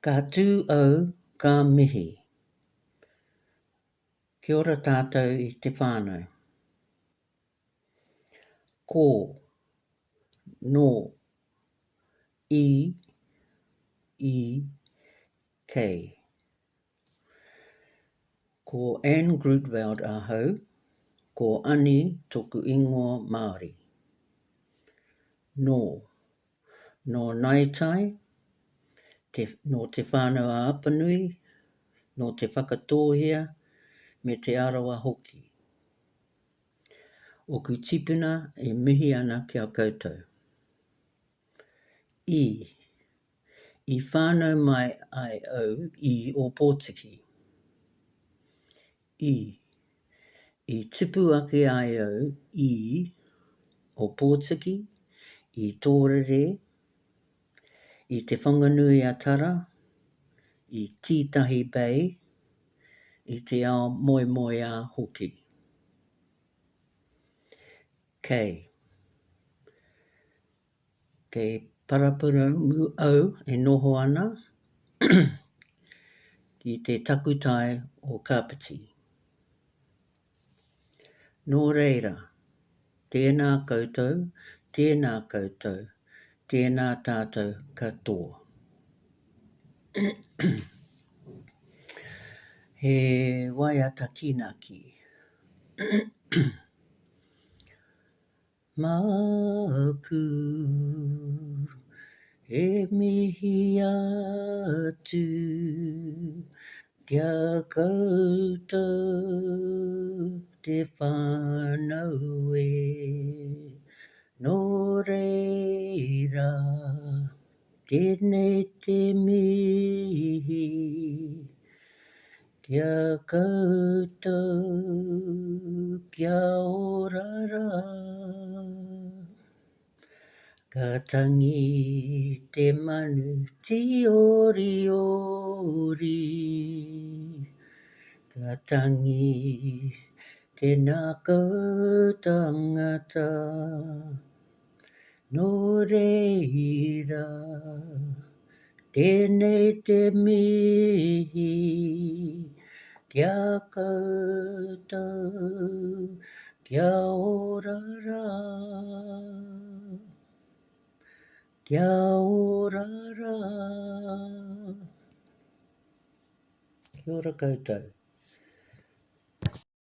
Ka tū au, ka mihi. Kia ora tātou i te whānau. Ko, nō, i, i, kei. Ko Anne Grootveld ahau, ko Ani toku ingoa Māori. Nō, nō Ngāi Tai, te, nō Te Whānau-a-Apanui, nō Te Whakatōhea me Te Arawa hoki. Oku tipuna e mihi ana ki a koutou. I. I whānau mai ai au i Ōpōtiki. I. I tipu ake ai au i Ōpōtiki, i Tōrere, i Te Whanganui-a-Tara, i Tītahi Bay, i Te Ao Moemoeā hoki. Kei. Kei Paraparaumu au e noho ana ki te takutai o Kapiti. Nō reira, tēnā koutou, tēnā koutou, tēnā tātou katoa. He waiata kīnaki. Māku e mihi atu ki a koutou te whānau e. Nō reira, tēnei te mihi Ki a koutou, kia ora rā. Ka tangi te manu tīoriori, Ka tangi te ngākau tangata. Nō reira, tēnei te mihi ki a koutou, kia ora rā, kia ora rā. Kia ora koutou.